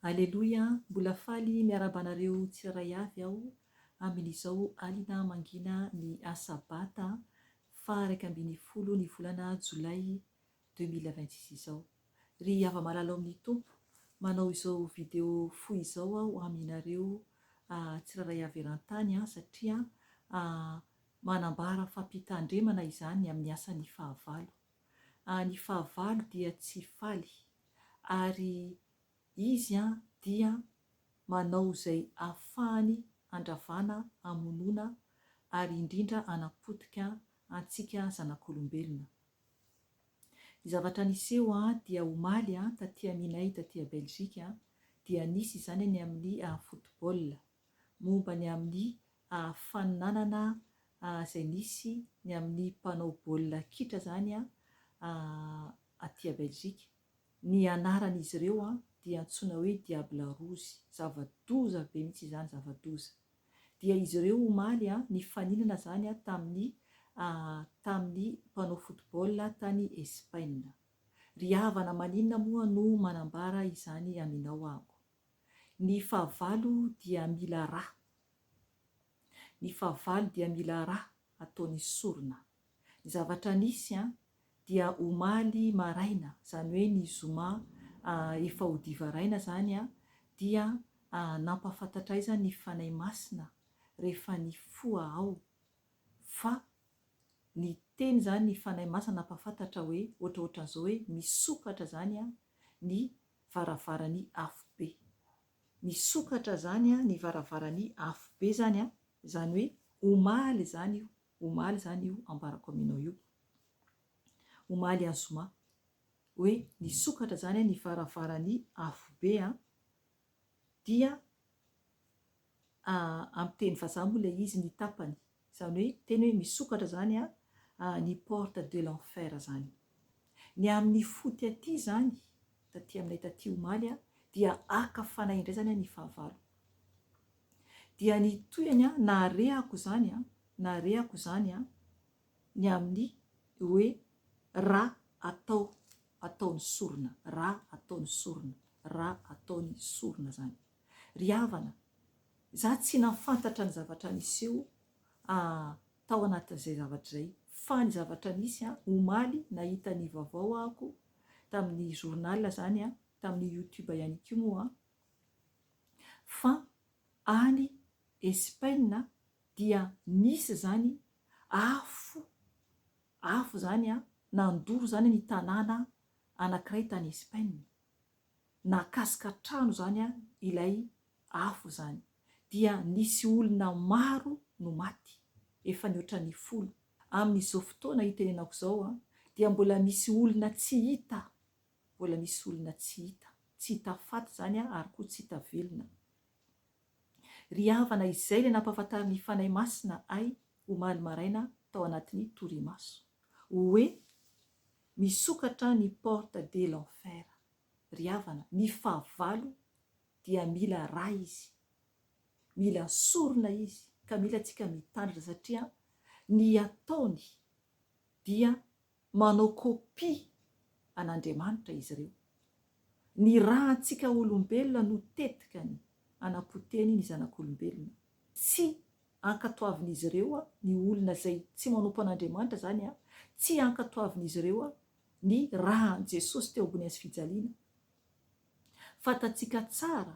Aleloia, mbola faly miarahaba anareo tsirairay avy aho amin'izao alina mangina ny Asabata faha 11 ny volana Jolay 2026 izao. Ry hava-malala ao amin'ny Tompo, manao izao video fohy izao aho aminareo tsirairay avy eran-tany satria manambara fampitandremana izany amin'ny asan'ny fahavalo. Ny fahavalo dia tsy faly ary izy dia manao izay ahafahany handravana, hamonoana ary indrindra hanapotika antsika zanak'olombelona. Ny zavatra niseho dia omaly taty aminay taty Belgique dia nisy izany ny amin'ny football momba ny amin'ny faninanana izay nisy ny amin'ny mpanao baolina kitra izany aty Belgique. Ny anaran'izy ireo dia antsoina hoe Diable Rouge. Zava-doza be mihitsy izany, zava-doza. Dia izy ireo omaly nifaninana izany tamin'ny tamin'ny mpanao football tany Espaina. Ry havana maninona moa no manambara izany aminao aho? Ny fahavalo dia mila ra. Ny fahavalo dia mila ra ataony sorona. Ny zavatra nisy dia omaly maraina, izany hoe ny zoma efa ho divaraina izany dia nampahafantatra ahy izany ny Fanahy Masina rehefa nifoha aho fa niteny izany ny Fanahy Masina nampahafantatra hoe ohatraohatran'izao hoe misokatra izany ny varavaran'ny afobe. Misokatra izany ny varavaran'ny afobe izany, izany hoe omaly izany io, omaly izany io ambarako aminao io, omaly azoma, hoe nisokatra izany ny varavaran'ny afobe dia amin'ny teny vazaha moa ilay izy ny tapany, izany hoe teny hoe misokatra izany ny porte de l'enfer izany. Ny amin'ny foot aty izany, taty aminay taty omaly dia haka fanahy indray izany ny fahavalo. Dia ny tohiny naharehako izany, naharehako izany ny amin'ny hoe ra atao ataony sorona, ra ataony sorona, ra ataony sorona izany. Ry havana, za tsy nafantatra ny zavatra niseho tao anatin'izay zavatra izay, fa ny zavatra nisy omaly nahita ny vaovao ahako tamin'ny journal izany, tamin'ny youtube ihany koa moa, fa any Espaina dia nisy izany afo, afo izany nandoro izany ny tanàna anankiray tany Espaina. Nahakasika trano izany ilay afo izany. Dia nisy olona maro no maty, efa nihoatra ny folo. Amin'izao fotoana itenenako izao dia mbola misy olona tsy hita, mbola misy olona tsy hita, tsy hita faty izany ary koa tsy hita velona. Ry havana izay ilay nampahafantarin'ny Fanahy Masina ahy omaly maraina tao anatin'ny torimaso. Hoe misokatra ny porte de l'enfer. Ry havana, ny fahavalo dia mila ra izy. Mila sorona izy ka mila tsika mitandrina satria ny ataony dia manao copie an'Andriamanitra izy ireo. Ny ra antsika olombelona no tetikany anapotehany ny zanak'olombelona. Tsy ankatoavin'izy ireo ny olona izay tsy manompo an'Andriamanitra izany, tsy ankatoavin'izy ireo ny ran'i Jesosy teo ambony hazofijaliana. Fantatsika tsara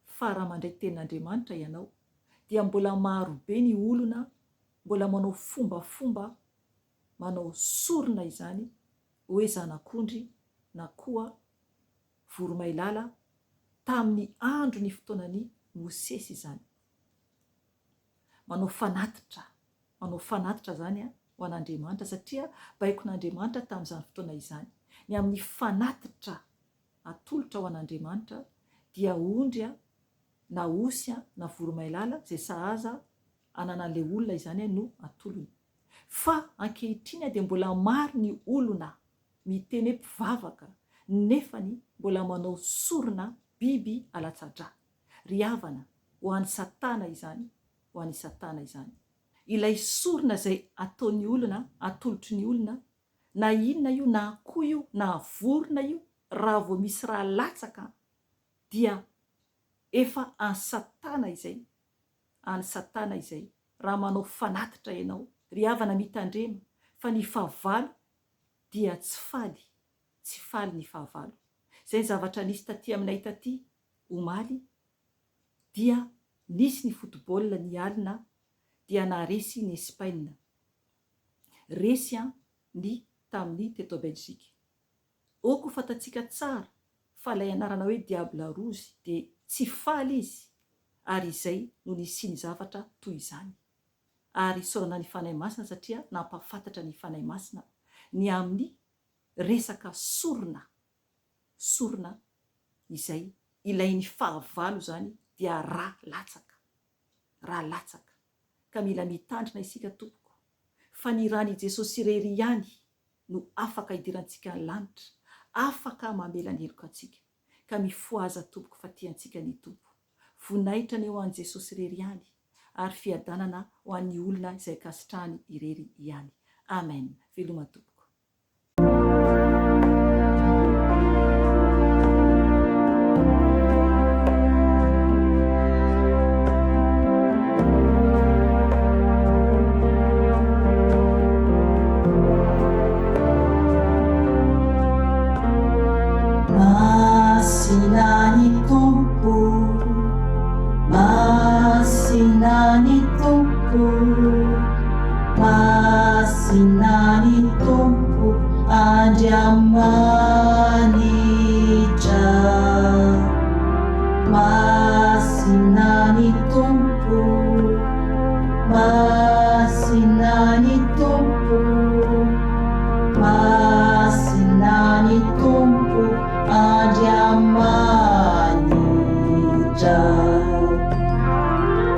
fa raha mandray tenin'Andriamanitra ianao dia mbola maro be ny olona mbola manao fombafomba manao sorona izany hoe zanak'ondry na koa voromailala tamin'ny andro ny fotoanan'i Mosesy izany. Manao fanatitra, manao fanatitra izany ho an'Andriamanitra satria baikon'Andriamanitra tamin'izany fotoana izany. Ny amin'ny fanatitra atolotra ho an'Andriamanitra dia ondry na osy na voromailala izay sahaza ananan'ilay olona izany no atolony. Fa ankehitriny dia mbola maro ny olona miteny hoe mpivavaka nefany mbola manao sorona biby alatsa-drà. Ry havana, ho an'i Satana izany, ho an'i Satana izany. Ilay sorona izay ataon'ny olona, atolotry ny olona, na inona io, na akoho io, na vorona io, raha vao misy rà latsaka dia. Efa an'i Satana izay, an'i Satana izay, raha manao fanatitra ianao. Ry havana mitandrema fa ny fahavalo dia tsy faly, tsy faly ny fahavalo. Izay ny zavatra nisy taty aminay taty omaly dia nisy ny football ny alina dia naharesy ny Espaina. Resy an ny tamin'ny teto Belgique. Ok ho fantatsika tsara fa ilay anarana hoe diable rouge dia tsy faly izy ary izay no nisiany zavatra toy izany. Ary isaorana ny Fanahy Masina satria nampahafantatra ny Fanahy Masina ny amin'ny resaka sorona, sorona izay ilain'ny fahavalo izany dia rà latsaka, rà latsaka. Ka mila mitandrina isika tompoko fa ny ràn'i Jesosy irery ihany no afaka hidirantsika ny lanitra, afaka mamela ny heloka antsika. Ka mifohaza tompoko fa tia antsika ny Tompo. Voninahitra anie ho an'i Jesosy irery ihany ary fiadanana ho an'ny olona izay ankasitrahany irery ihany. Amen. Veloma tompoko. Masina ny Tompo, Masina ny Tompo, Masina ny Tompo Andriamanitra. Masina ny Tompo, Masina ny Tompo, Masina ny Tompo Andriamanitra.